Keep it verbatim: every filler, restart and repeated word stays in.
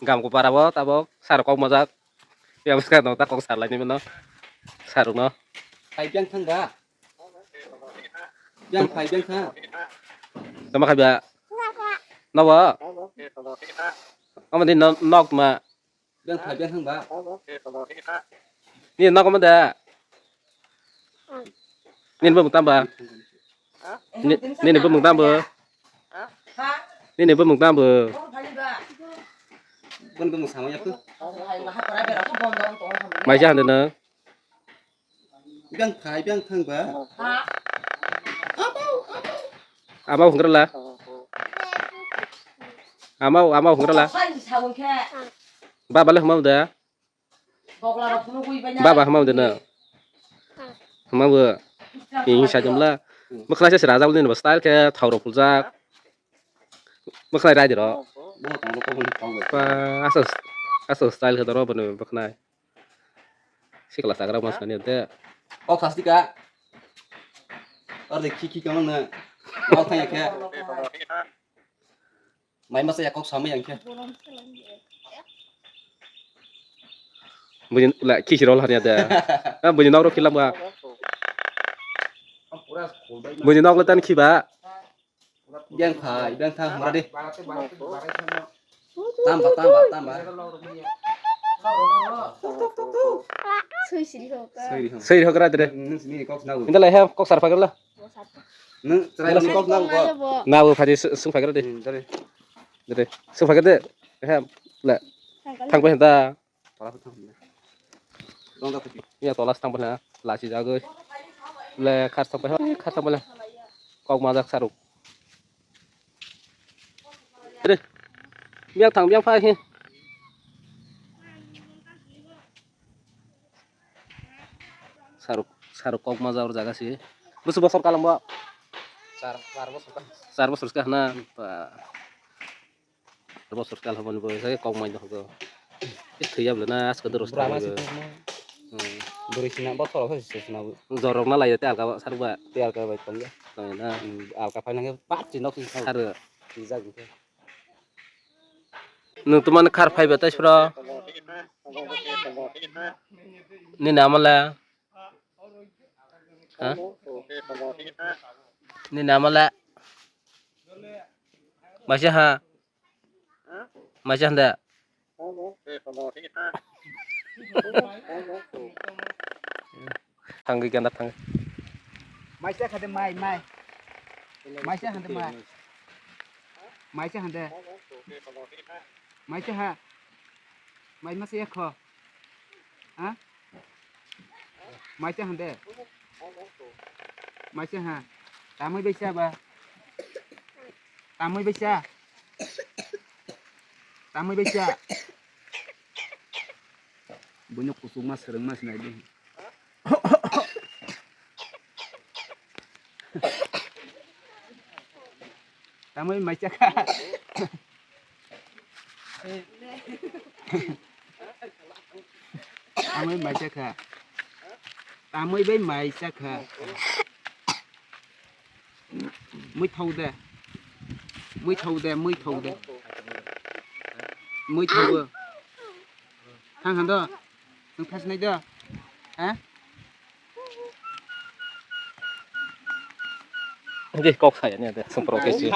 Gamko para bo tabok sar kok mojak. Ya bwskang no ta kok sar lai ni mano. Saruk no. Phai biyang thang ba? Biyang phai biyang thang. Tama khai ba? Nobo? Omo di no-, nok ma. Biyang phai biyang thang ba? Ni nok ma da? Nini bumung tamba? Ni, nini bumung tamba? Nini bumung tamba? Bun bumung sama ya tu. Maisa hande na? Biyang phai biyang thang ba? Ama hungrala. Ama, ama hungrala. Baba le huma da? Baba hama ude na. Hama bo. Ing sa jamla. Bwkhlai se rajak ni style khe thau rok puljak. Bwkhlai rai diro. Pa aso, aso style khe doro bwkhlai. Sikla sagra mas kani de. Kok sastika. Ar de khi khi kamang na. Mau thang ya khe. Mai masa ya kok samai yang khe. Bujin la khi khi rol hanya da. Ah, bujin nok ro khilam ba. Bujin nok le tan khi ba. Yang phai, yang thang mara de. Tamba, tamba, tamba. Sui siri ho ka. Sui ho. Sui ho kra de. Nung sini kok sinagu. Inda lai ha kok sar pagal la. Nung try ni kok sinagu ko. Na bo phadi sung pagal de. Hmm, tare. De. Sung pagal de. Ha. La. Thang pa da. Tola khe thang. Tong da khuti. Ya tola thang bole. Lachi jagoi. Le khar thang bole. Khar thang bole. Kok majak saruk. Re. Biang thang biang phai he. Saruk, saruk kok majak or jaga si. Busu bosor kalang bo. Char, char bosor ka. Char bosor ka na. Ba. Bosor kal habani bo sai kok mai dogo. Thwiya bole na aska doro. Bura ma si thangma. Hmm. Buri sina bosor ko si sina. Jorok na lai te alka saruk ba. Te alka bai tong ya. Tong na. Hmm, alka phai nang pat si nok si. Sar. Twijak ni. Nung tuman khar phai ba tai sro. Ni nama la. Ha? Ni nama la. Maisa ha. Maisa handa. Thangwi ganda thang. Maisa khade mai, mai. Maisa hande mai. Maisa hande. Maisa ha. Mai masa ya kho. Ha? Maisa hande. Maisa ha. Tamai baisa ba. Tamai baisa. Tamai baisa. Buino kusuk ma swrwng ma sinai di. Tamai mai chakha. Tamai mai chakha. Tamai bai mai chakha. Mui thau de. Mui thau de, mui thau de. Mui thau. Thang han do. Nung thas nai do. Ha? Oke, kok saya ni ada. Sempro ke sih.